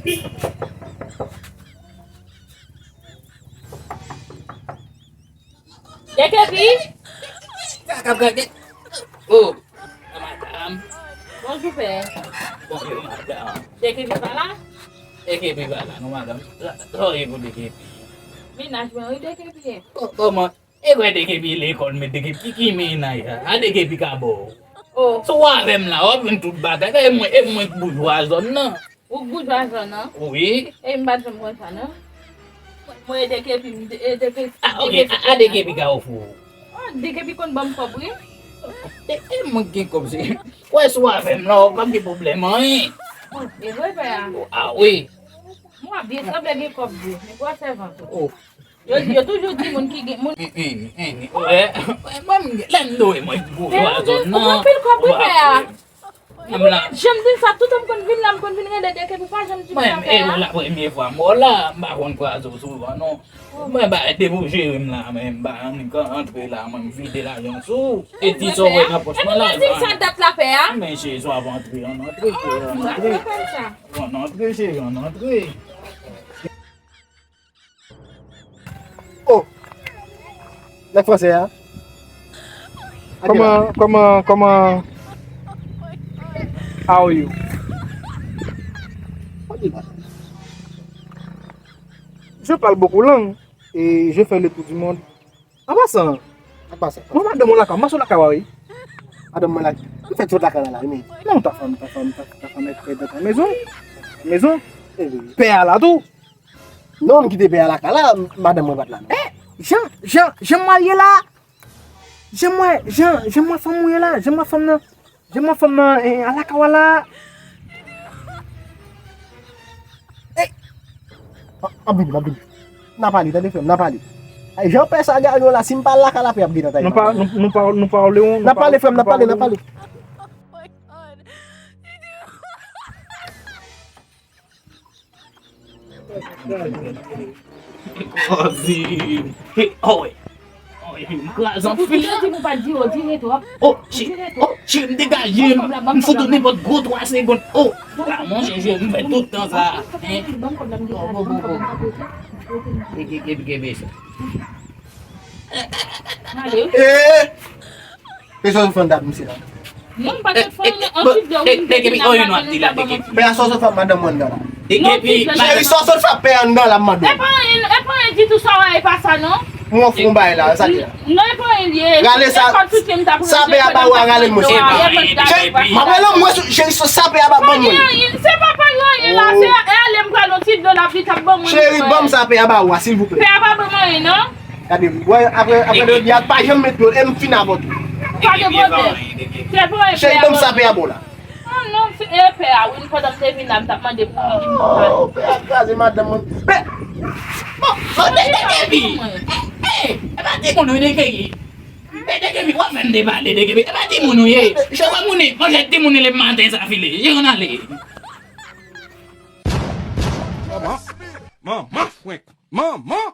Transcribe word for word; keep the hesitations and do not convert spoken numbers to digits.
Dekepi? Sa k ap gade. Oh, madanm. Bonjou, pè. Bonjou, madanm. Dekepi pa la? Dekepi pa la, non, madanm. Sa, sa w ye pou Dekepi? Mennaj mwen, wi, Dekepi ye. Ko-, kòman? E kwè Dekepi lekòl, men Dekepi ki, ki mennaj la? A Dekepi ka ba w. Oh. Si w avè m la, w ap jwenn tout bagay. E mwen, e mwen k boujwa zòn nan. Ou k boujwa zòn nan? Wi. E m pa t janm konn sa, non. Mwen e Dekepi, m, e Dekepi. Ah, ok. A, a Dekepi ka ofri w. Oh, Dekepi konn ban m kòb, wi. E, e mwen k gen kòb, se. Wè, si w avè m la, w p ap gen pwoblèm, anyen. Oh, e vre, pè a? Ah, wi. Mwen ap byen sanble gen kòb, wi. Men gwo sèvant. Oh. Yo, yo toujou di moun ki gen moun. Hen, hen, hen, wè, wè, mwen, lè m dwe, mwen, boujwa zòn nan. Ou gen anpil kòb, wi, pè a. Ou pa janm di m sa, toutan m konn vin la, m konn vin rele Dekepi, ou pa janm di m sa, pè a. Mwen, e la premye fwa m wè w la, m pa konn kwaze w souvan, non. Mwen, ba, depi w jere m la, men m pa annik antre la, mwen, m vide lajan sou ou. E di sa w wè nan pòch mwen la. Ou pa di m sa dat la, pè a. Men, cheri, si w ap antre, ann antre, cheri, ann antre. Ann antre, cheri, ann antre. Oh! Nèg fransè a? Kòman, kòman, kòman, how are you? Je parle beaucoup langues et je fais le tour du monde. An pasan, an pasan, mwen madanm mwen lakay, m pase lakay ou a, wi. Madanm mwen la, m fè ti wòt lakay la, la, wi, men. Non, ta fanm, ta fanm, ta, ta fanm èk, èk, èk, mezon. Mezon. Pè a la tou. Non, m kite pè a lakay la, madanm mwen pa t la, non. Eh, jan, jan, jan m wè l ye la. Jan m wè, jan, jan m wè fanm ou ye la, jan m wè fanm nan, jan m wè fanm nan, eh, a lakay ou a la. Eh, a, ap vini, ap vini. N a pale, tande frè m, n a pale. Ay, jan pè sa gade w la, si m pa al lakay la, pè ap gentan taye. Nou pa, nou, nou pa, nou pa rele yon, n a pale, frè m, n a pale, n a pale. Kozi. Hey, oh, wi. Oh, wi, m kraze anpil. Ou di pou pa di, ou dire twòp. Oh, cheri, oh, cheri, m degaje m. M sot nenpòt gwo twa segonn. Oh, la, monchè, cheri, m fè tout tan sa. Hein? Oh, bon, bon, bon. Kenbe, kenbe, kenbe sa. Ale. Eh! Pè sa w sot fè anndan misye la. Non, m pa t sot fè anyen, ansuit de ou, m te di la, pa nan sa, bon, bon. Pè a, sa w sot fè madanm mwen anndan la. Cheri, sa w sot fè pè a anndan la, m mande w. E pa anyen, e pa anyen ditou sa w wè, e pa sa non. Mwen fè yon bagay la, sa k ye la. Non, e pa anyen li ye. Rale sa, sa pè a ba ou a, rale l mwen. Cheri, m ap rale l mwen, cheri, sa pè a ba ban mwen. Se pa pa anyen la, se ale m pran yon ti dlo la, li t ap ban mwen. Cheri, ban m sa pè a ba ou a, silvouplè. Pè a pa ban mwen anyen non. Gade, wè, apre, apre jodi a, pa janm met dlo, e m fin avè w tou. Pa gen pwoblèm. Se bon, e pè a. Cheri, ban m sa pè a ba w la. Ah non, se, e pè a, wi, pandan m te vin la, m t ap mande pou li, li pa. Oh, pè a kraze madanm mwen. Pè, bon, bon, de, de, Dekepi. Eh, eh, e pa timoun ou ye, Dekepi. De, Dekepi, w ap fè m depale, Dekepi. E pa timoun ou ye. Se wè moun, manjèt timoun li maten sa file. Je ann ale. Manman, manman, fwenk, manman.